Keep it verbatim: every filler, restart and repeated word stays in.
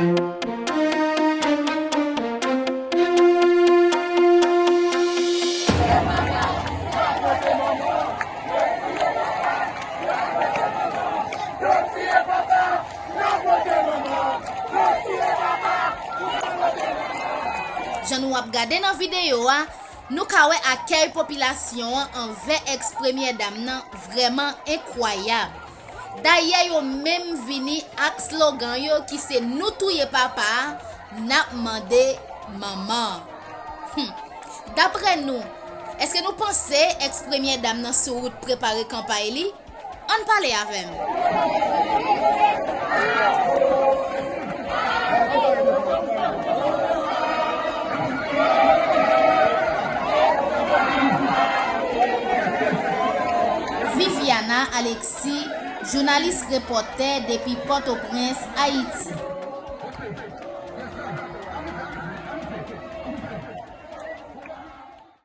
Jan nou ap gade nan videyo a, nou ka wè akèy popilasyon an anvè èks premyè dam nan vrèman enkwayab. Dayè, yo menm vini ak slogan yo ki se "Nou touye papa a, n ap mande manman an." Hmm. Daprè nou, èske nou panse èks premyè dam nan sou wout prepare kanpay li? Ann pale avè m. Viviana Alexis, jounalis repòtè depi Pòtoprens, Ayiti.